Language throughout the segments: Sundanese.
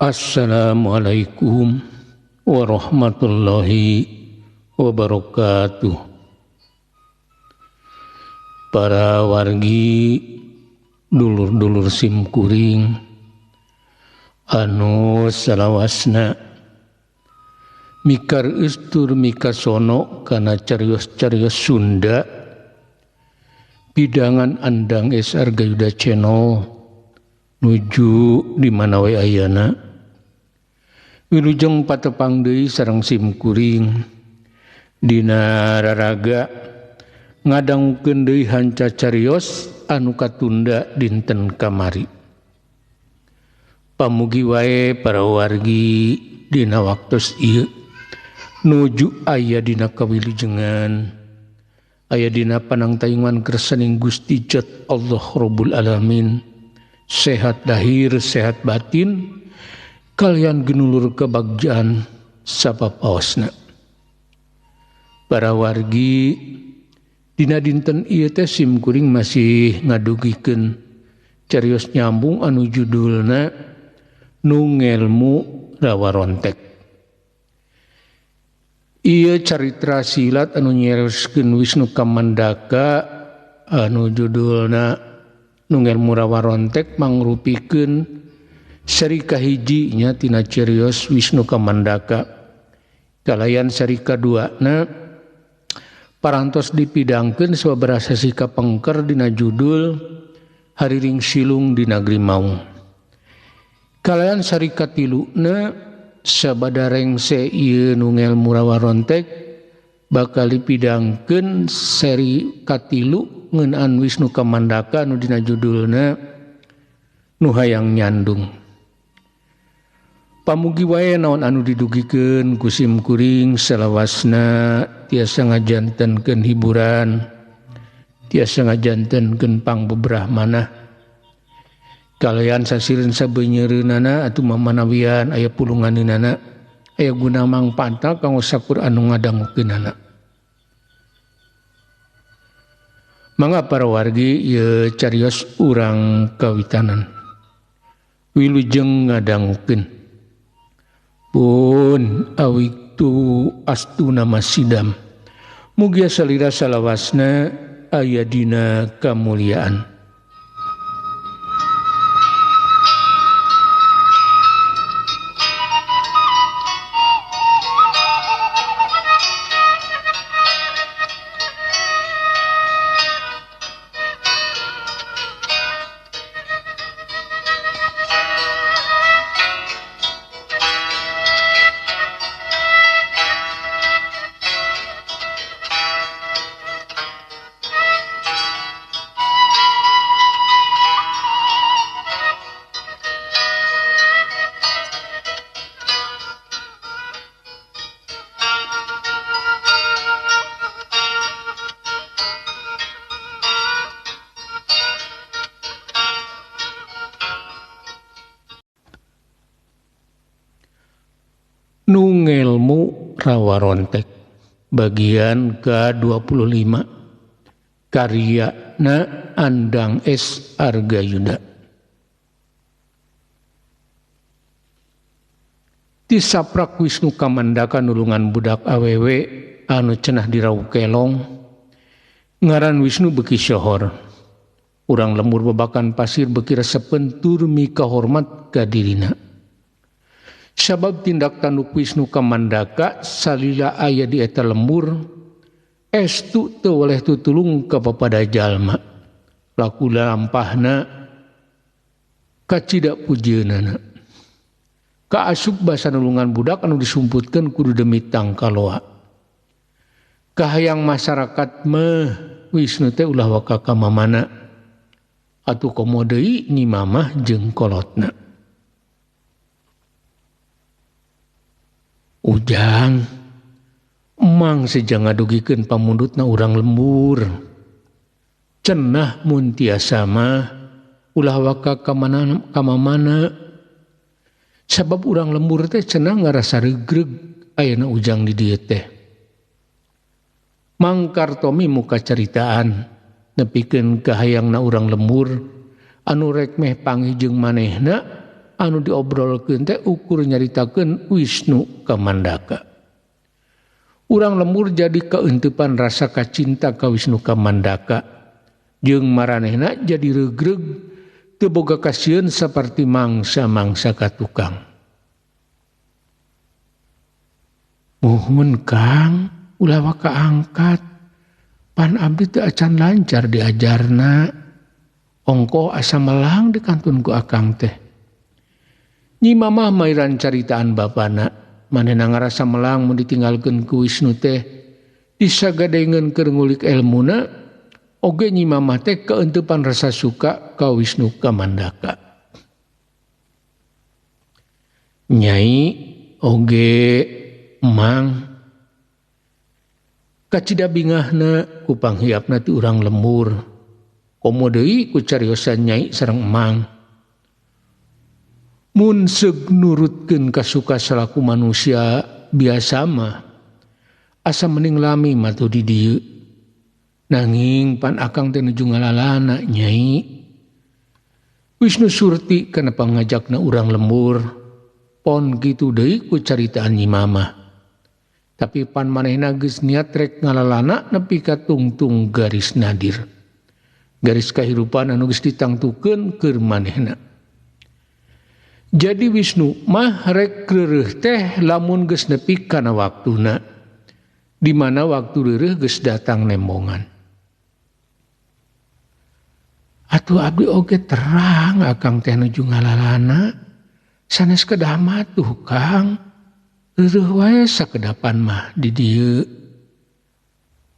Assalamualaikum warahmatullahi wabarakatuh. Para wargi, dulur-dulur simkuring anu salawasna mikar eustur mikasono kana carios-carios Sunda pidangan Andang S. Argayuda Channel nuju di mana we ayana. Wilujeng patepang deui sareng simkuring dina raraga ngadangukeun deui hanca carios anu katunda dinten kamari. Pamugi wae para wargi dina waktos ieu nuju aya dina kawilujengan, aya dina panangtayungan kersaning Gusti Jat Allah Rabbul Alamin, sehat lahir sehat batin kalian genulur kebagjaan sapapaosna. Para wargi, dina dinten ieu teh simkuring masih ngadugikeun carios nyambung anu judulna Nu Ngelmu Rawarontek. Ieu carita silat anu nyarioskeun Wisnu Kamandaka anu judulna Nu Ngelmu Rawarontek mangrupikeun seri kahiji nya tina carios Wisnu Kamandaka. Kalayan seri kaduana parantos dipidangkeun sababaraha sesi kapengker dina judul Hariring Silung di Nagri Maung. Kalayan seri katiluna sabada rengse ieu Nu Ngelmu Rawarontek bakal dipidangkeun seri katilu ngeunaan Wisnu Kamandaka anu dina judulna Nu Hayang Nyandung. Pamugi wae naon anu didugikeun ku simkuring salawasna tiasa ngajantenkeun hiburan, tiasa ngajantenkeun pangbeberah manah. Kalayan sasireun sabeunyereunana atuh mamanawian aya pulunganeunana, aya guna mangpaatna kanggo sakur anu ngadangukeunana. Mangga para wargi ieu carios urang kawitanan. Wilujeng ngadangukeun. Pun awiktu astuna masidam. Mugia salira salawasna aya dina kamuliaan. Nu Ngelmu Rawarontek bagian ke-25 karyana Andang S. Argayuda. Tisaprak Wisnu Kamandaka nulungan budak awewe anu cenah dirau kelong, ngaran Wisnu beuki sohor. Urang lembur babakan pasir beuki resepeun tur mikahormat ka dirina. Sabab tindak tanduk Wisnu Kamandaka salila aya di eta lembur estu teu weleh tutulung ka papada jalma. Laku lampahna kacida pujeunana. Kaasup basa nulungan budak anu disumputkeun kudu demi tangkaloa. Kahayang masyarakat mah Wisnu teh ulah waka ka mamana atuh komo deui nyi mamah jeung kolotna. Ujang, emang sejang ngadugikeun pamundutna urang lembur. Cenah mun tiasa mah ulah waka ka mamana. Sabab urang lembur teh cenah ngarasa regreg ayana Ujang di dieu teh. Mang Kartomi muka caritaan nepikeun kahayangna urang lembur anu rek meh panggih jeung manehna anu diobrolkeun teh ukur nyaritakeun Wisnu Kamandaka. Urang lembur jadi keuntepan rasa kacinta ka Wisnu Kamandaka. Jeung maranehna jadi regreg teu boga kasieun saperti mangsa-mangsa ka tukang. Muhun Kang, ulah waka angkat. Pan abdi teu acan lancar diajarna. Ongkoh asa melang dikantun ku akang teh. Nyi Mamah mairan caritaan bapana. Manehna ngarasa melang mun ditinggalkeun ku Wisnu teh. Disagadengeun keur ngulik elmuna, oge Nyi Mamah teh keuntepan rasa suka ka Wisnu Kamandaka. Nyai oge Mang kacida bingahna ku panghiapna ti urang lembur. Komo deui ku cariosan nyai sareng Mang. Mun seug nurutkeun kasuka salaku manusia biasa mah asa mending lami matuh di dieu. Nanging pan akang teh nuju ngalalana nyai. Wisnu Surti kana pangajakna urang lembur. Pon kitu deui ku caritaan Nyi Mamah. Tapi pan manehna geus niat rek ngalalana nepi ka tungtung garis nadir. Garis kahirupan anu geus ditangtukeun keur manehna. Jadi Wisnu mah rek reureuh teh lamun geus nepi kana waktuna. Di mana waktu reureuh geus datang nembongan. Atuh abdi oge terang akang teh nuju ngalalana. Sanes kedah matuh Kang. Reureuh wae sakedapan mah di dieu.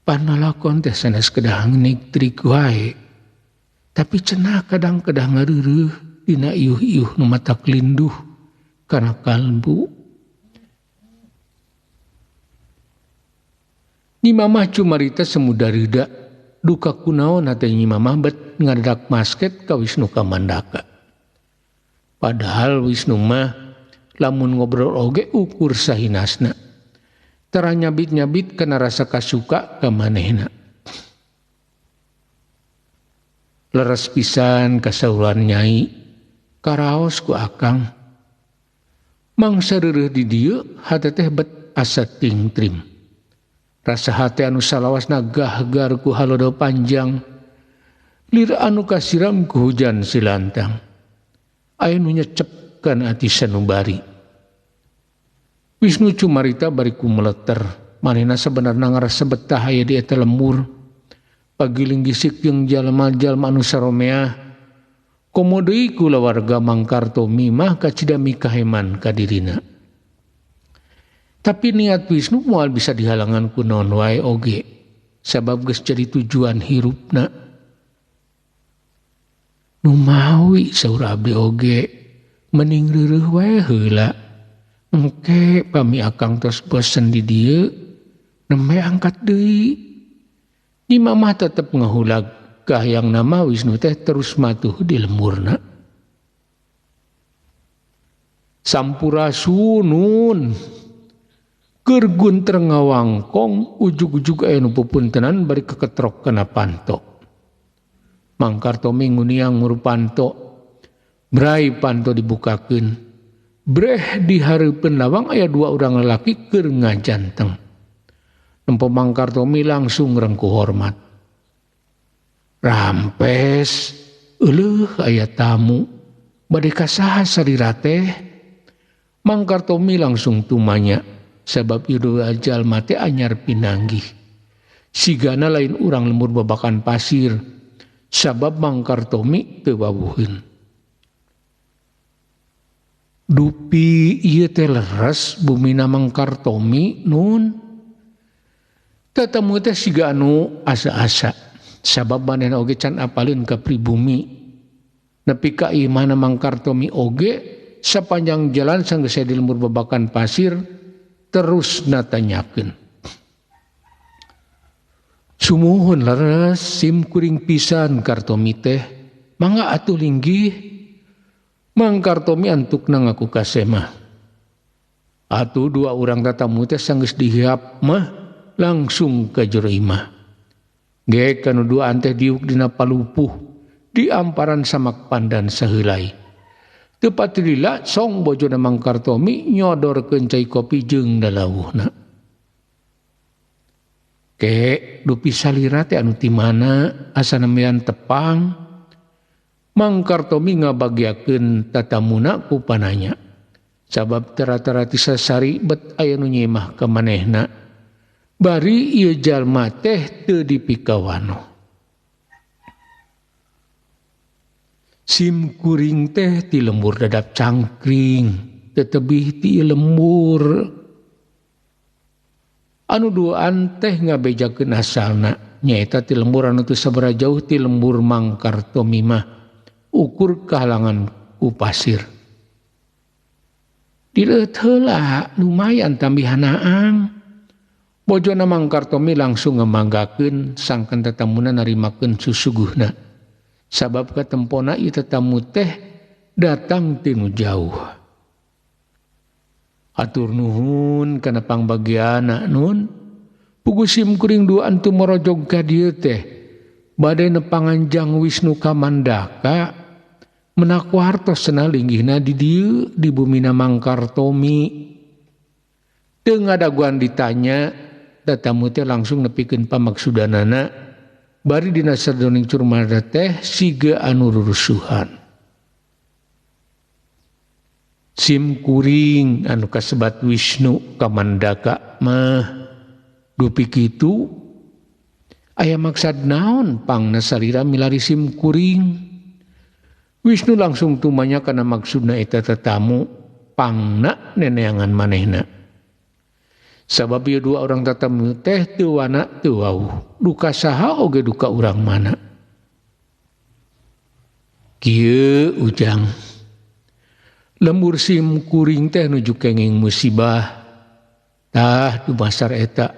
Panalakon teh sanes kedah ngiktrik wae. Tapi cenah kadang kedah ngareureuh dina iuh-iuh nu matak linduh kana kalbu. Nyi Mamah cumarita semuda rida. Duka kunaon hate Nyi Mamah bet ngadak masket ka Wisnu Kamandaka. Padahal Wisnu mah lamun ngobrol oge ukur sahinasna. Tara nyabit-nyabit kana rasa kasuka ka manehna. Leres pisan kasauran nyai, karaos ku akang. Mangsa reureuh di dieu hate teh bet asa tingtrim. Rasa hate anu salawasna gahgar ku halodo panjang. Lir anu kasiram ku hujan silantang. Aya nu nyecep kana ati sanubari. Wisnu cumarita bari ku meleter. Manehna sabenarna ngarasa betah aya di eta lembur. Pagiling gisik jeung jalma-jalma anu saromeah. Komo deui kulawarga Mang Kartomi mah kacida mikaheman ka dirina. Tapi niat Wisnu moal bisa dihalangan ku naon wae oge. Sabab geus jadi tujuan hirupna. Nu mawi saur abdi oge mending reureuh wae heula. Engke pami akang tos bosen di dieu nembe angkat deui. Nyi Mamah tetep ngahulag kahayang nama Wisnu teh terus matuh di lemburna. Sampurasunun keur gunter ngawangkong ujug-ujug aya nu pupuntenan bari keketrok kana panto. Mang Kartomi nguniang nguru panto. Brai panto dibukakeun. Breh di hareupeun lawang aya dua urang lalaki keur ngajanteng. Nempo Mang Kartomi langsung rengku hormat. Rampes, euleuh aya tamu. Bade ka saha sarira teh? Mang Kartomi langsung tumanya sabab ieu dua jalma teh anyar pinanggih. Sigana lain urang lembur babakan pasir. Sabab Mang Kartomi teu wawuheun. Dupi ieu teh leres bumina Mang Kartomi nun. Tatamu teh siga anu asa-asa. Sabab manehna oge can apaleun ka pribumi. Nepi ka imahna Mang Kartomi oge sapanjang jalan sanggeus di lembur babakan pasir terus natanyakeun. Sumuhun leres sim kuring pisan Kartomi teh. Mangga atuh linggih. Mang Kartomi antukna ngaku kasemah. Atuh dua urang tatamu teh sanggeus dihiap mah langsung ka jero imah. Ge kanu duaan teh diuk dina palupuh di amparan samak pandan saheulai. Teu patilila song bojona Mang Kartomi nyodorkeun cai kopi jeung lalawuhna. Ke dupi salira teh anu ti mana asa nemean tepang. Mang Kartomi ngabagiakeun tatamuna ku pananya. Sabab tera-tera ti sasari bet aya nu nyemah ka manehna. Bari ieu jalma teh teu dipikawano. Sim kuring teh ti lembur dadap cangkring, tetebih ti lembur. Anu duaan teh ngabejakeun asalna, nyaeta ti lembur anu teu sabaraha jauh ti lembur Mang Kartomi mah, ukur kahalangan ku pasir. Dileueut heula lumayan tambihanaang. Bojona Mang Kartomi langsung ngemanggakeun sangkan tatamuna narimakeun susuguhna. Sabab katempona ieu tetamu teh datang tinu jauh. Atur nuhun kana pangbagiana nun. Pugu sim kuring duaan teu morojog ka dieu teh. Bade nepangan Jang Wisnu Kamandaka menak wartos cenah linggihna di dieu di bumina Mang Kartomi. Teu ngadaguan ditanya, tetamu teh langsung nepikeun pamaksudanana. Bari dina sadoning curmada teh siga anu rurusuhan. Sim kuring anu kasebat Wisnu Kamandaka mah dupi kitu aya maksad naon pangna salira milari sim kuring. Wisnu langsung tumanya kana maksudna eta tetamu pangna neneangan manehna. Sabab ieu dua orang tatamu teh teu wana teu wauh. Duka saha oge duka urang mana. Kieu ujang. Lembur sim kuring teh nuju kenging musibah. Tah dumasar eta.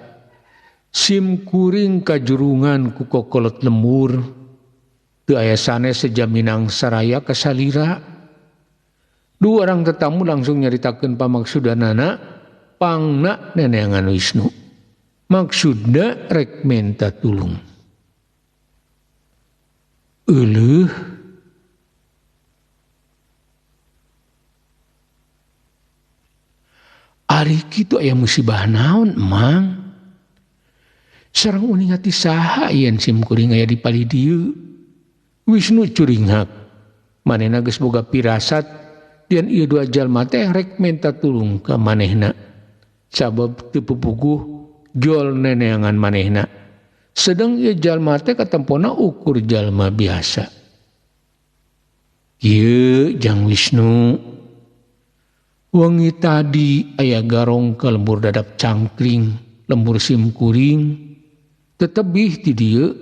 Sim kuring kajurungan ku kokolot lembur. Teu aya sanes sejaminang saraya ka salira. Dua orang tetamu langsung nyaritakeun pamaksudanana. Pangna neneangan Wisnu. Maksudna rek menta tulung. Euleuh. Ari kitu aya musibah naon, Mang? Sareng uninga ti saha yen sim kuring aya di palih dieu? Wisnu curinghak. Manehna geus boga pirasat dieun ieu dua jalma teh rek menta tulung ka manehna. Sabab teu pupuguh jol neneangan manehna. Sedang ieu jalma teh katempona ukur jalma biasa. Ieu Jang Wisnu. Wengi tadi aya garong ka lembur dadap cangkring, lembur sim kuring. Tetebih ti dieu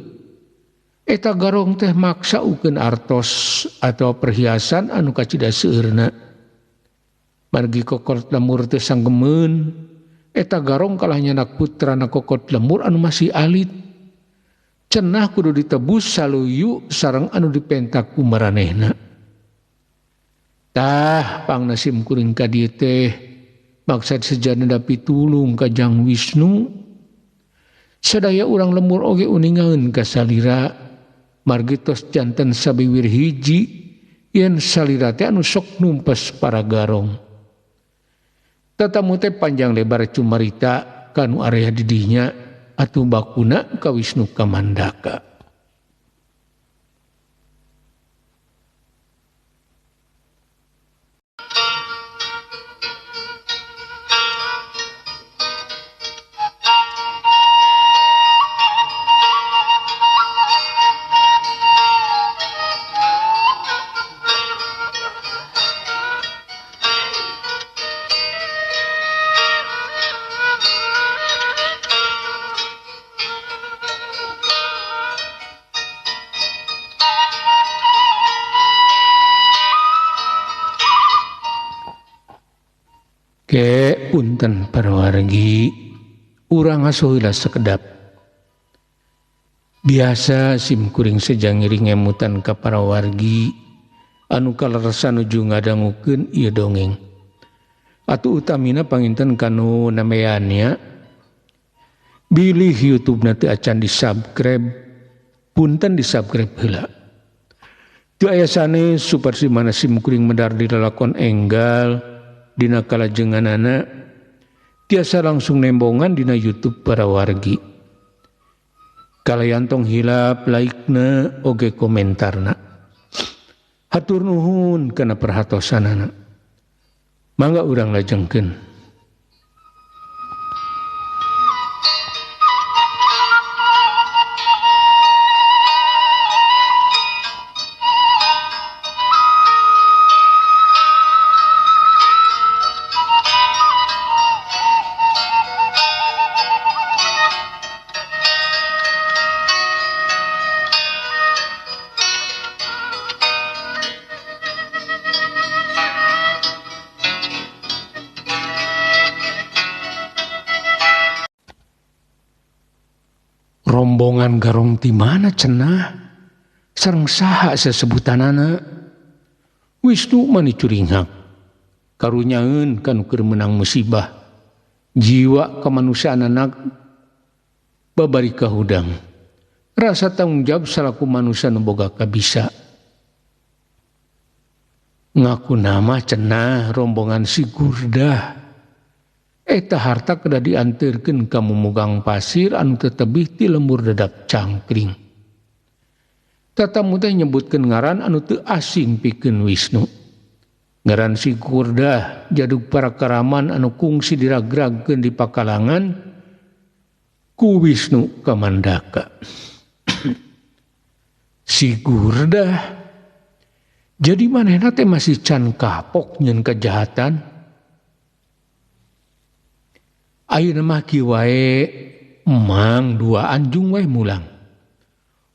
eta garong teh maksa ukeun artos atau perhiasan anu kacida seueurna. Margi kokot lembur teh sanggemeun. Eta garong kalah nyanak putrana kokot lembur anu masih alit. Cenah kudu ditebus saluyu sareng anu dipentak ku maranehna. Tah pangna sim kuring ka dieu teh maksad sejana dapi tulung ka Jang Wisnu. Sadaya urang lembur oge uningaeun ka salira. Margi tos janten sabiwir hiji yen salira teh anu sok numpes para garong. Tatamu teh panjang lebar cumarita kanu area didinya atuh bakuna ka Wisnu Kamandaka. Ke punten parwargi urang asuh heula sekedap. Biasa sim kuring sejang ngiring ngemutan ka para wargi anu kaleresan nuju ngadangukeun ieu dongeng. Atuh utamina panginten kanu nameannya bilih YouTube-na teu acan di-subscribe, punten di-subscribe heula. Teu aya sanes suparsi mana simkuring medar di lalakon enggal dina kalajenganana tiasa langsung nembongan dina YouTube para wargi. Kalayan tong hilap like-na oge komentarna. Hatur nuhun kana perhatosanana. Mangga urang lajengkeun. Rombongan garong ti mana cenah sareng saha sesebutanana. Wisnu mani curinghak karunyaeun kanu keur meunang musibah jiwa kemanusiaan anak babari kahudang rasa tanggung jawab salaku manusia nu boga kabisa. Ngaku nama cenah rombongan si Gurdah. Eta harta kedah dianterkeun ka mumugang pasir anu tetebih ti lembur dedap cangkring. Tatamu teh nyebutkeun ngaran anu teu asing pikeun Wisnu. Ngaran si Gurdah jadug para karaman anu kungsi diragragkeun di pakalangan ku Wisnu Kamandaka. Si Gurdah jadi manehna teh masih can kapok nyeun kejahatan. Ayeuna mah kieu wae emang dua anjung wae mulang.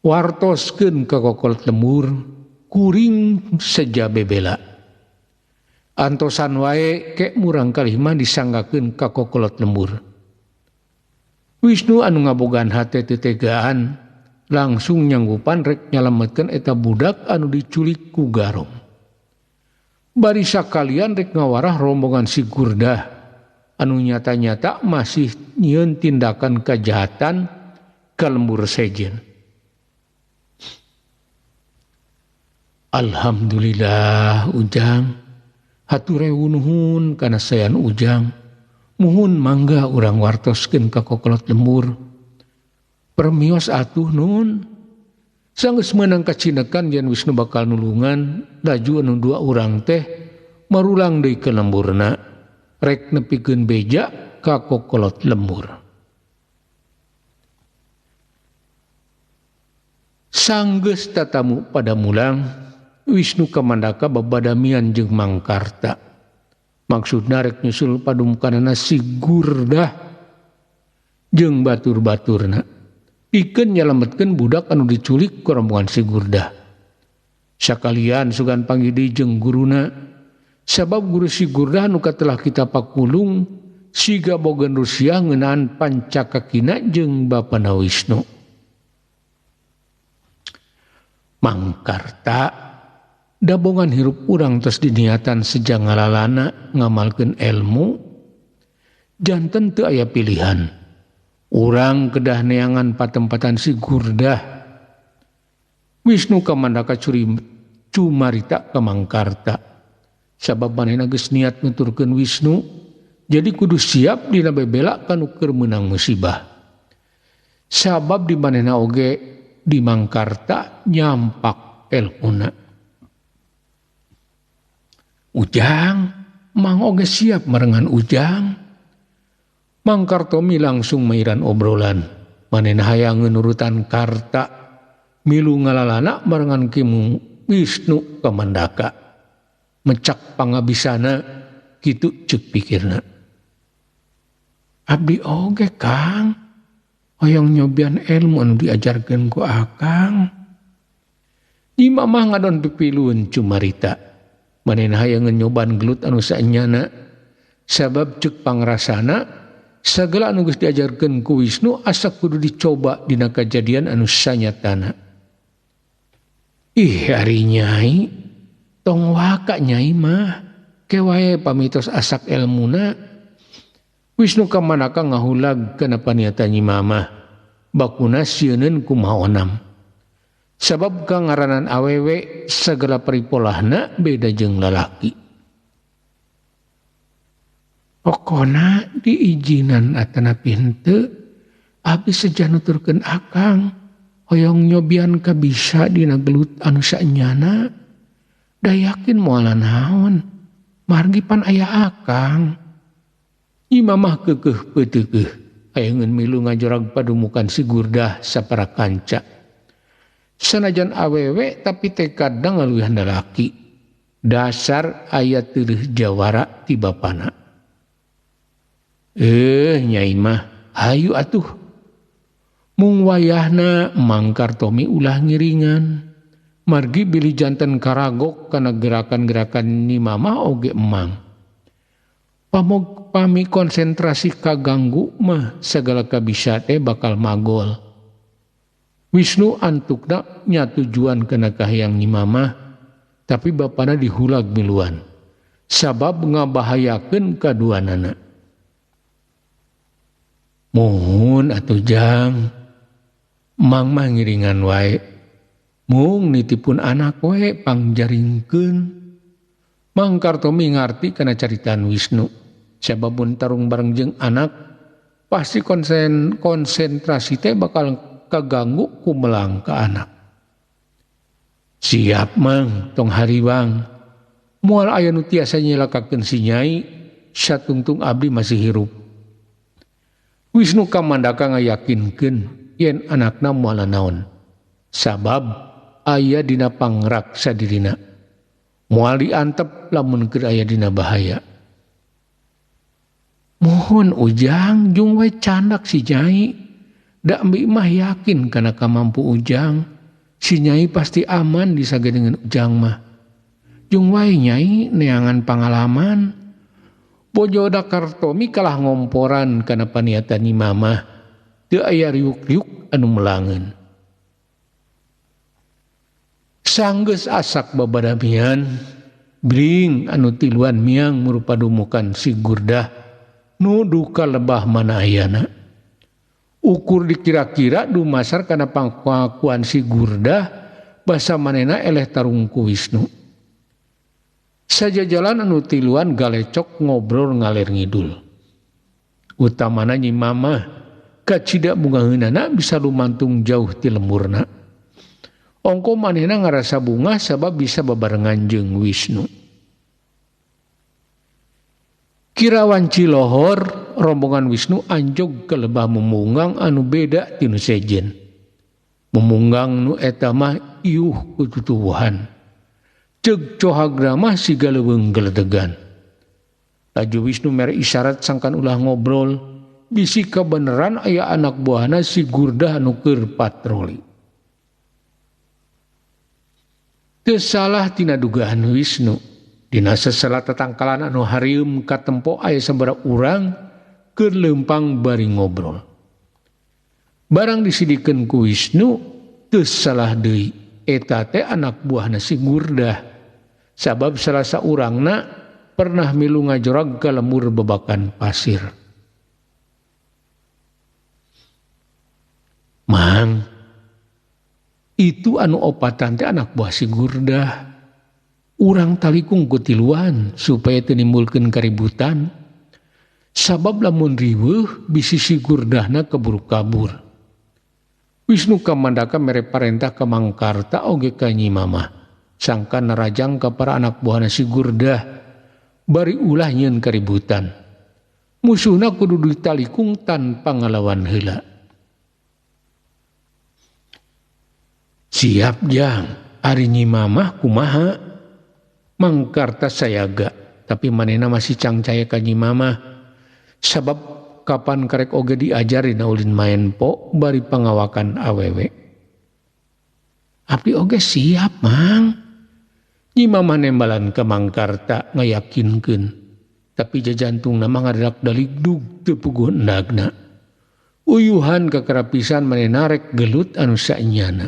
Wartoskeun ka kokolot lembur kuring seja bebela. Antosan wae kek murang kalih mah disanggakeun ka kokolot lembur. Wisnu anu ngabogaan hate teu tegaan langsung nyanggupan rek nyalametkeun eta budak anu diculik ku Garong. Bari sakalian rek ngawarah rombongan si Gurdah anu nyata-nyata masih nyieun tindakan kejahatan ka lembur sejen. Alhamdulillah Ujang, hatur nuhun kana sayan Ujang. Muhun mangga urang wartoskeun ka kokolot lembur. Permios atuh nun. Sanggeus meunang kacinekan yen Wisnu bakal nulungan, laju anu dua urang teh marulang deui ka lemburna. Rek nepikeun beja ka kokolot lembur. Sanggeus tatamu pada mulang, Wisnu Kamandaka babadamian jeung Mangkarta. Maksudna rek nyusul padumukanana si Gurdah jeung batur-baturna. Pikeun nyalametkeun budak anu diculik ku rombongan si Gurdah. Sakalian sugan panggih deui jeung guruna. Sabab guru si Gurdah nu katelah kita pakulung siga bogan Rusia ngeunaan pancakakina jeung bapana Wisnu. Mangkarta dabongan hirup urang tos diniatan sejak ngalalana ngamalkeun ilmu janten teu aya pilihan. Urang kedah neangan patempatan si Gurdah. Wisnu Kamandaka curi cumarita ka Mangkarta. Sabab manehna geus niat nuturkeun Wisnu, jadi kudu siap dina bebela kanu keur meunang musibah. Sabab di manehna oge di Mangkarta nyampak elmuna. Ujang, mang oge siap marengan Ujang. Mangkartomi langsung mairan obrolan. Manehna hayang nurutan Karta, milu ngalalana marengan kimu Wisnu Kamandaka. Mecak pangabisana kitu ceuk pikirna. Abdi oge Kang, hoyong nyobian ilmu anu diajarkeun ku Akang. Nyi Mamah ngadon pipilueun cumarita. Manehna hayang nyoban gelut anu saenyana. Sabab ceuk pangrasana sagala anu geus diajarkeun ku Wisnu asa kudu dicoba dina kajadian anu sanyatana. Ih ari nyai, tong waka nyai mah, ke wae pamitos asak elmuna. Wisnu Kamandaka ngahulag kana paniatan Nyi Mamah, bakuna sieuneun kumaha onam. Sabab kangaranan awewe segala paripolahna beda jeung lalaki. Pokona diizinan atanapi henteu abdi seja nuturkeun akang hoyong nyobian kabisa dina gelut anu saenyana da yakin moal naon margi pan aya akang. Nyi Mamah keukeuh peuteukeuh hayangeun milu ngajorag padumukan si Gurdah sapara kanca. Sanajan awewe tapi tekadna ngaluwihan lalaki. Dasar aya teureun jawara ti bapana. Nyai mah hayu atuh. Mung wayahna Mang Kartomi ulah ngiringan. Margi bilih janten karagok kana gerakan-gerakan Nyi Mamah oge emang. Pamog pami konsentrasi kaganggu mah segala kabisa teh bakal magol. Wisnu antukna nya tujuan kana kahayang Nyi Mamah, tapi bapana dihulag miluan. Sabab ngabahayakeun kaduanana. Mohon atuh jang, mang mah ngiringan wae. Mung nitipun anak wae pangjaringkeun. Mang Kartomi ngarti kana caritaan Wisnu. Sabab mun tarung bareng jeung anak, pasti konsentrasi teh bakal kaganggu ku melang ka anak. Siap mang, tong hariwang. Moal aya nu tiasa nyilakakeun si Nyai, satungtung abdi masih hirup. Wisnu Kamandaka ngayakinkeun yen anakna moal naon. Sabab aya dina pangraksa dirina. Moal diantep lamun keur aya dina bahaya. Mohon ujang jung we candak si Nyai. Da ambi mah yakin kana kamampu ujang. Si Nyai pasti aman disagedengeun ujang mah. Jung wae Nyai neangan pangalaman. Bojoda Kartomi kalah ngomporan kana paniatan Nyi Mamah. Teu aya riuk-riuk anu melangeun. Sanggeus asak babadamian, bring anu tiluan miang murupadumukan si Gurdah nu duka lebah mana ayana. Ukur dikira-kira dumasar kana pangkuan si Gurdah basa manena eleh tarung ku Wisnu. Sajajalan anu tiluan galecok ngobrol ngaler ngidul. Utamana Nyi Mamah kacida bungaheunana bisa lumantung jauh ti lemurna. Ongko manehna ngarasa bungah sabab bisa babarengan jeung Wisnu. Kirawan Cilohor rombongan Wisnu anjog ke lebah mumunggang anu beda tinu sejen. Mumunggang nu eta mah iuh ku tutuwuhan. Ceuk cohagna mah siga leuweung geledegan. Laju Wisnu mere isyarat sangkan ulah ngobrol, bisi kabeneran aya anak buahna si Gurdah anu keur patroli. Teu salah tina dugaan Wisnu. Dina sesela tatangkalan anu harieum katempo aya sabaraha urang keur leumpang bari ngobrol. Barang disidikeun ku Wisnu teu salah deui eta teh anak buahna si Gurdah. Sabab salah saurangna pernah milu ngajorag ka lemur babakan pasir. Mang, itu anu opatan teh anak buah si Gurdah. Urang talikung ku tiluan supaya teu nimbulkeun kaributan. Sabab lamun riweuh bisi si Gurdahna keburu kabur. Wisnu Kamandaka mere parentah ka Mangkarta oge ka Nyi Mamah. Sangkan narajang ka para anak buahna si Gurdah bari ulah nyieun kaributan. Musuhna kudu ditalikung tanpa ngalawan heula. Siap jang, ari Nyi Mamah kumaha? Mangkarta sayaga, tapi manehna masih cangcaya ka Nyi Mamah. Sabab kapan karek oge diajarin ulin maen po bari pangawakan awewe. Abdi oge siap mang. Nyi Mamah nembalan ka Mangkarta ngayakinkeun, tapi jajantungna mah ngadelak daligdug teu puguh endagna. Uyuhan kakerapisan manehna rek gelut anu saenyana.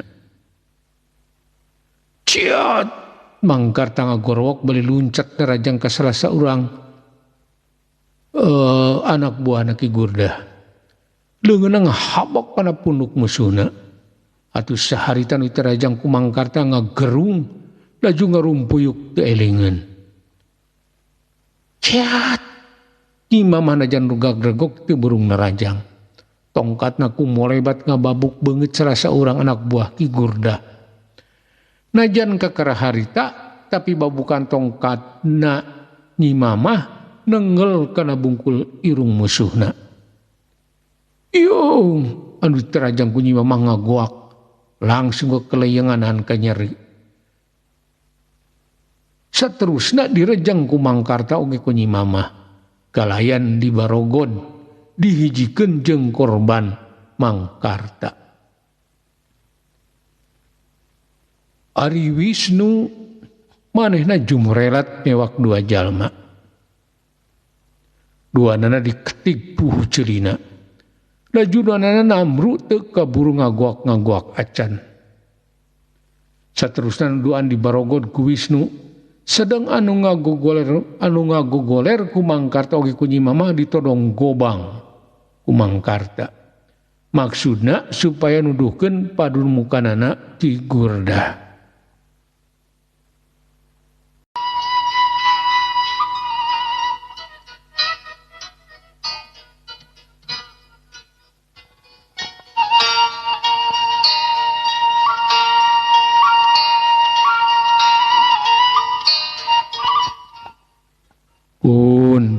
Ciot! Mangkarta ngagorowok bali luncat nerajang ka salah saurang anak buahna Ki Gurdah. Leungeunna ngahabok kana punduk musuhna. Atuh saharita nu terajang ku Mangkarta ngagerung laju ngarumpuyuk teu elingeun. Ciat! Nyi Mamah najan rugag-regog teu burung narajang. Tongkatna ku molebat ngababuk beungeut serasa urang anak buah Ki Gurda. Najan kakara harita tapi babukan tongkatna Nyi Mamah nenggel kana bungkul irung musuhna. Iung anu terajang ku Nyi Mamah ngagoak langsung kekeleyengan ka nyeri. Saterusna direjang ku Mangkarta oge ku Nyi Mamah. Kalayan dibarogon dihijikeun jeung korban Mangkarta. Ari Wisnu manehna jumrelat mewak dua jalma. Duanana diketik puhu ceulina. Laju duanana namru teu kaburu ngagoak-ngagoak acan. Saterusna duaan dibarogon ku Wisnu, sedang anu ngagogoler ku Mangkarta oge ku Nyi Mamah ditodong gobang ku Mangkarta. Maksudna supaya nuduhkeun padurmukanana Ki Gurda.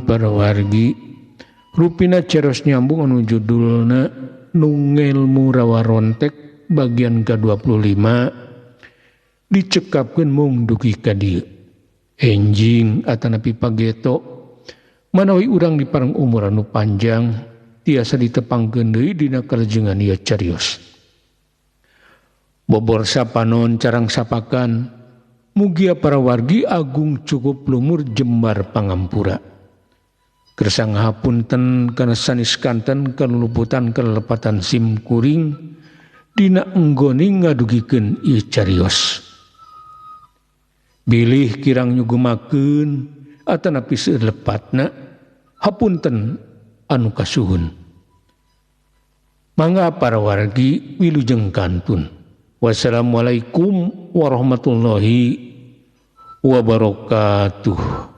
Para wargi rupina ceros nyambung anu judulna Nungelmu Rawarontek bagian ke-25 dicekapkeun mung dugi ka dieu. Enjing atanapi pageto manawi urang dipareng umur anu panjang tiasa ditepangkeun deui dina kalajengan ieu carios. Bobor sapanon carang sapakan mugia para wargi agung cukup lumur jembar pangampura. Kersa ngahapunten kana sanes kanten kaluluputan kalepatan sim kuring dina enggone ngadugikeun ieu carios. Bilih kirang nyugemakeun atanapi seueur lepatna hapunten anu kasuhun. Mangga para wargi wilujeng kantun. Wassalamualaikum warahmatullahi wabarakatuh.